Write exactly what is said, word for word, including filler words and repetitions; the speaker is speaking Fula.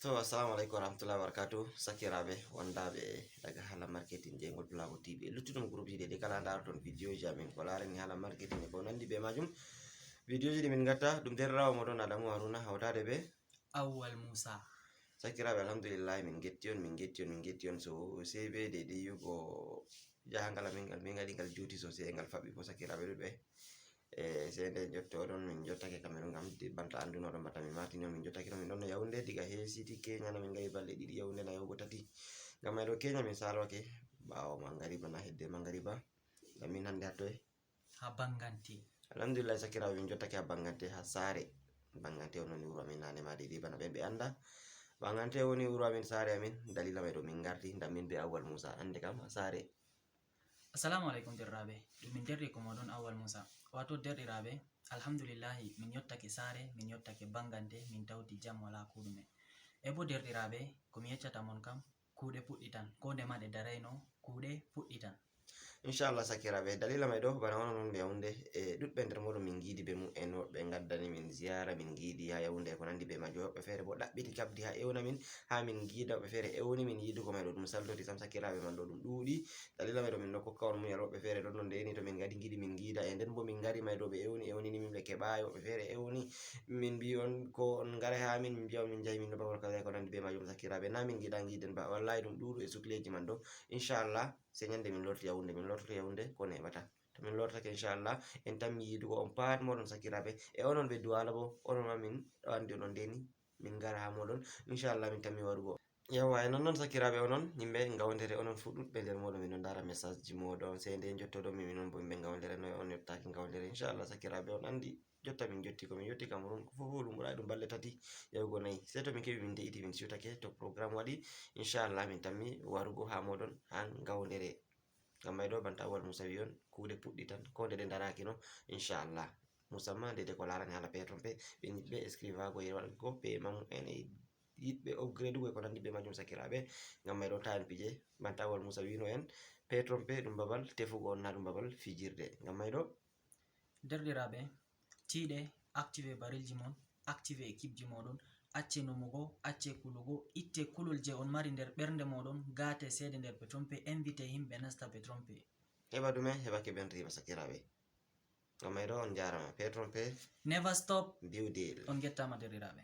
To, assalamu alaikum warahmatullahi wabarakatuh. Sakiraaɓe wondaaɓe daga haala marketing je ngol Pulaagu T V. Luttuɗum groupe ji ɗi kala ndaroton videoji amin ko laarani haala marketing e ko nandi be majum. Videoji ɗi min ngatta ɗum derɗiraawo moɗon Adamu Haruna hawtaade be Awwal Musa. Sakiraaɓe, alhamdulillah, min ngetti on, min ngetti on, min ngetti on. So, sey be deydey yugo jahangal amin ngal min ngaɗi ngal juuti sosai e ngal faɓɓi bo sakiraaɓe ɗuɗɓe. E sey nde jottoɗon min jottake Cameroun ngam banta anndunoɗon bata min martini on min jottake ɗon min ɗon no Yaoundé diga he siti Kenya na min ngaɗi balɗe ɗiɗi Yaoundé na yahugo tati. Ngam may ɗo Kenya min salwake ɓaawo mangariba na hedde mangariba. Ngam min hannde hattoye ha Bangante. Alhamdulillah, sakiraaɓe, min jottake ha Bangante, ha saare. Bangante on woni wuro amin nane ma deydey bana ɓen ɓe annda. Bangante woni wuro amin, saare amin. Dalila may ɗo min ngarti, nda min be Awwal Musa. Annde kam ha saare. Assalamu alaikum, derɗiraaɓe. Ɗum min derɗi ko moɗon Awwal Musa. Wato, derɗiraaɓe, alhamdulillahi, min yottake saare, min yottake Bangante, min tawti jam, wala ko ɗume. E bo, derɗiraaɓe, ko mi yeccata mon kam, kuuɗe puɗɗitan. Ko nde ma ɗe darayno, kuuɗe puɗɗitan. Inchallah, sakiraaɓe, dalila may ɗo, bana onon on ɓe Yaoundé, e ɗuɗɓe nder moɗon min ngiidi be mum en, woɓɓe ngaddani min ziyara, min ngiidi ha Yaoundé, ko nandi be majum. Woɓɓe feere bo ɗaɓɓiti kabdi ha ewna min, ha min ngiida. Woɓɓe feere ewni min yiidugo may ɗo ɗum saltoti sam, sakiraaɓe, man ɗo ɗum ɗuuɗi. Dalila may ɗo min ɗo kokka on munyal. Woɓɓe feere ɗon no ndeni to min ngadi ngiidi min ngiida, e nden bo min ngari may ɗo ɓe ewni, ewnini min ɓe keɓaay. Woɓɓe feere ewni min mbi on ko on ngare ha min, min mbiya on min njahi min no babal kaza, ko nandi be majum, sakiraaɓe. Na min ngiɗa ngiiden ba, wallahi ɗum ɗuuɗu e sukleji man ɗo. Inchallah, sey nyande min lorti Yaoundé, min lortoto Yaoundé ko neɓata. To min lortake, inchallah, en tammi yiidugo on pat moɗon, sakiraaɓe. E onon ɓe Douala bo, onon ma min ɗo andi on on ndeni, min ngara ha moɗon, inchallah, min tammi warugo. Yawwa, e non non, sakiraaɓe, onon yimɓe Ngaoundéré, onon fu ɗuɗɓe nder moɗon, min ɗon ndaara message ji moɗon, sey nde jottoɗon mi, minon bo yimɓe Ngaoundéré, noy on yottaaki Ngaoundéré, inchallah, sakiraaɓe, on andi, jotta min jotti ko min yotti Cameroun, ko fof ɗum ɓuraay ɗum balɗe tati yahugo nayi. Sey to min keɓi min de'iti min siwtake, to programme waɗi, inchallah, min tammi warugo ha moɗon ha Ngaoundéré. Ngam may ɗo banta Awwal Musa wi on, kuuɗe puɗɗitan, ko nde ɗe ndaraaki no, inchallah. Musamman nde de ko laarani haala P trompe, ɓe yiɗɓe escrivago e waɗugo P mamu en e yiɗɓe upgradugo e ko nandi be majum, sakiraaɓe. Ngam may ɗo ta en pije, banta Awwal Musa wino en, P trompe ɗum babal tefugo on, na ɗum babal fijirde. Ngam may ɗo. Derɗiraaɓe, tiiɗe, active barilji mon, active équipe ji moɗon, acce numugo, acce kulugo, itte kulol je on mari nder ɓernde moɗon, gaate seede nder P trompe, invite himɓe nasta P trompe. Heɓa ɗume? Heɓa keɓen riba, sakiraaɓe. Ngam may ɗo, on njaarama. P trompe. Never stop. Biw deal. On ngettaama, derɗiraaɓe.